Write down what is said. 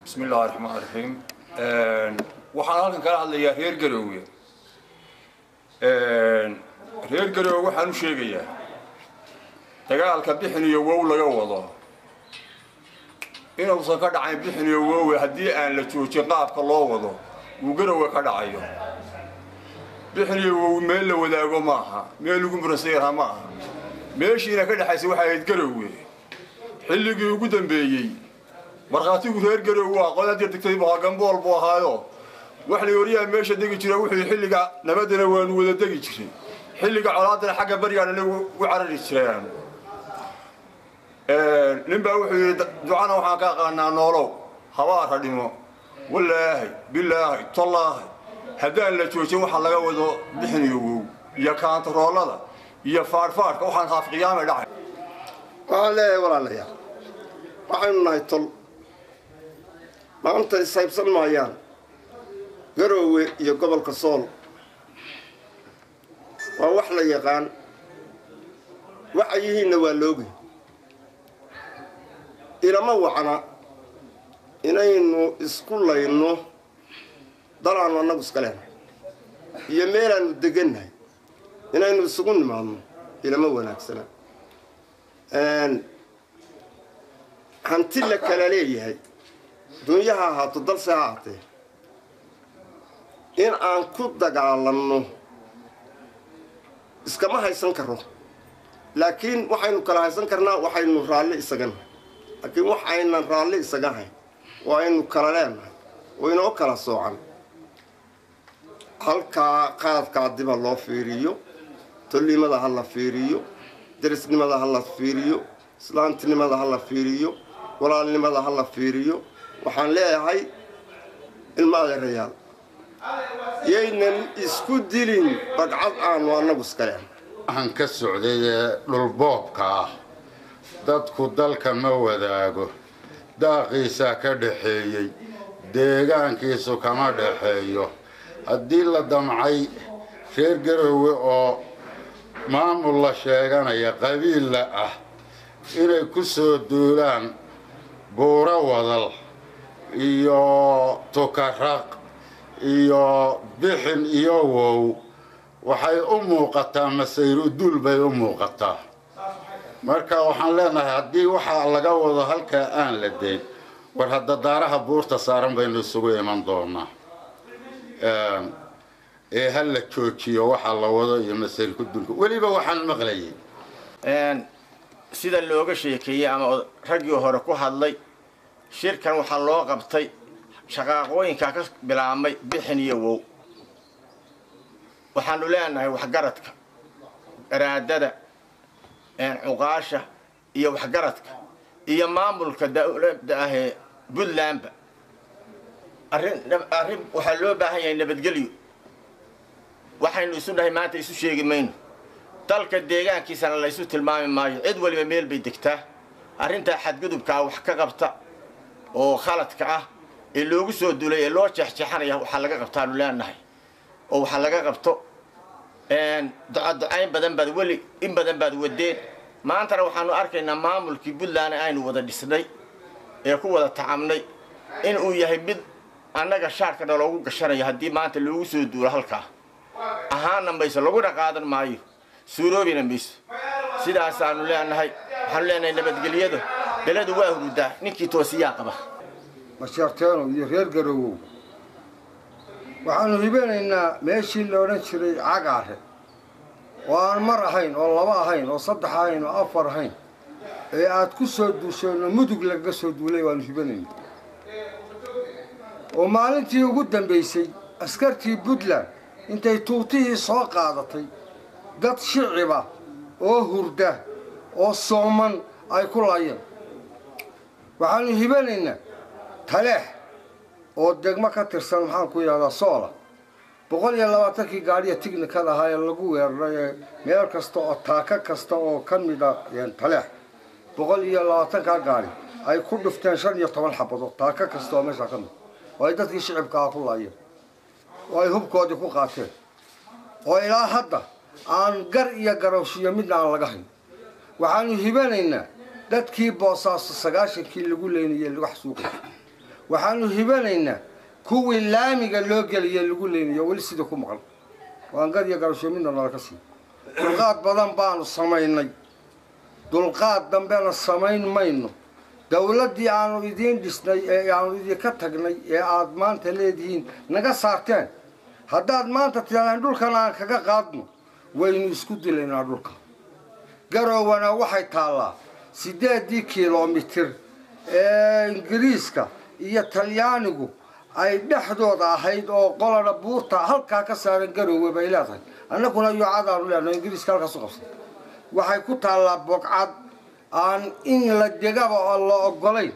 Bismi Illaahi Raxmaan Raxiim. Waxaan halkan kala hadlayaa reer Garoowe. Reer Garoowe waxaan u sheegayaa dagaalka Bixin iyo Wow laga wado inuusan ka dhacayn Bixin iyo Wowe haddii aan la joojin qaabka loo wado uu Garoowe ka dhacayo. Bixin iyo Wow meel la wadaago maaha, meel lagu muransan ma aha. Meeshiina ka dhexaysay waxay ahayd Garoowe. Xilligii ugu dambeeyey markhaatigu reer Garoowe waa qolada degtay buu gambool buu ahaayo. Wax la yoriyaa meesha degi jira wuxuu xilliga nabadana waanu wada degi jiray, xilliga colaadana xagga barigaana u carari jireen. Nin baa wuxuu yidhi ducana waxaan ka aqaanaa noolow habaara dhimo. Wallaahi bilaahi tallaahi haddaan la joojin waxa laga wado Bixin iyo Wow iyo kaantaroolada iyo faadhfaadhka waxaan haaf qiyaamay dhacay. Waxaan leeyahay walaalayaal, waxaynu nahay tol, maanta ishaybsan maayaan Garoowe iyo gobolka Sool. Waa wax la yaqaan, waxa yihiinna waa loogi. Ilama wacna inaynu isku layno dalaannu annagu iska lehnahay iyo meelaannu degannahay inaynu isugu nimaadno ilama wanaagsana. Hanti la kala leeyahay dunya ha ahaato dalse ha ahaatee in aan ku dagaalanno iskama haysan karo, laakiin waxaynu kala haysan karnaa waxaynu raalli isaga nahay. Laakiin wax aynan raalli isaga hayn oo aynu kala leenahay oo inoo kala soocan halkaa qaadkaa diba loo fiiriyo, tolnimada ha la fiiriyo, derisnimada ha la fiiriyo, islaantinimada ha la fiiriyo, walaalnimada ha la fiiriyo. Waxaan leeyahay ilma adeerayaal, yaynan isku dilin bagcad aanu annagu iska lehna. Waxaan ka socday ee dhulboobka ah, dadku dalka ma wadaago, daaqiisaa ka dhaxeeyey, deegaankiisu kama dhaxeeyo. Haddii la damcay reer Garoowe oo maamul la sheeganaya qabiilla ah inay ku soo duulaan Buuro Wadal iyo Tukaraq iyo Bixin iyo Wow, waxay u muuqataa masayru duul bay u muuqataa. Marka waxaan leenahay haddii waxaa laga wado halkaa aan la dayn, war hadda daaraha buurta saaran baynu isugu iman doonaa ee ha la joojiyo waxaa la wado iyo masayr ku duulka. Weliba waxaan maqlayay sida looga sheekeeyey ama raggii hore ku hadlay, shirkan waxaa loo qabtay shaqaaqooyinkaa ka bilaabmay Bixin iyo Wow. Waxaanu leenahay waxgaradka, garaadada, cuqaasha iyo waxgaradka iyo maamulka dawladda ah ee Puntlandba, arrin arrin waxaa loo baahan yahay nabadgelyo. Waxaynu isu dhahay maanta isu sheegi mayno, dalka deegaankiisana la isu tilmaami maayo, cid waliba meel bay degtaa. Arrintaa xadgudubkaa wax ka qabta oo khaladka ah ee loogu soo duulay ee loo jeexjeexanaya waxaa laga qabtaanu leenahay oo waxaa laga qabto. Ducaducayn badan baad weli in badan baad wadeen, maantana waxaanu arkaynaa maamulkii Puntland aynu wada dhisnay ee ku wada tacabnay in uu yahay mid annaga shaarka naloogu gashanayo. Haddii maanta loogu soo duulo halkaa ahaana mayso, laguna qaadan maayo, suuroobina mayso. Sidaasaanu leenahay. Waxaanu leenahay nabadgelyadu beledu waa hurudaa, ninkii toosiyaa qaba. Masharteeno iyo reer Garoowow, waxaanu hibanaynaa meeshii la odhan jiray Cagaare oo aan mar ahayn oo laba ahayn oo saddex ahayn oo afar ahayn ee aad ku soo duusheenoo Mudug lagaga soo duulay waanu hibanaynaa, oo maalintii ugu dambaysay askartii Puntland intay tuutihii soo qaadatay dad shiciba oo hurda oo sooman ay ku laayeen. Waxaanu hibanaynaa Taleex oo degmo ka tirsan, maxaan ku yidhahdaa, Soola, 120-kii gaadhiya tignikada ahaa ee lagu weeraray ee meel kasta oo taaka kasta oo ka mida Taleex 120-kaa gaadhi ay ku dhufteen 15 xabadood taaka kasta oo meesha ka mid oo ay dadkii shicibka ah ku laayeen oo ay hubkoodii ku qaateen oo ilaa hadda aan gar iyo garowshiyo midna aan laga hayn. Waxaanu hibanaynaa dadkii Boosaaso 90-kii lagu leynayey lagu xasuuqay. Waxaanu hibanaynaa kuwii laamiga loo geliye lagu leynayo weli sida ku maqan waangad iyo garasho midna nala ka siiyo. Dulqaad badan baanu samaynay, dulqaad dambena samayn mayno. Dawladdii aanu idiin dhisnay ee aanu idinka tagnay ee aada maanta leedihiin naga saarteen, haddaad maanta tidhahdaan dhulkan aan kaga qaadno, waynu isku dilaynaa dhulka. Garoowana waxay taallaa 8dii kilomitir ee Ingiriiska iyo Talyaanigu ay dhexdooda ahayd, oo qolana buurta halkaa ka saaran Garoowe bay leedahay, annaguna yuucadaanu leenahay Ingiriiska halkaas u qabsay. Waxay ku taallaa bogcad aan in la degaba oo la ogolayn.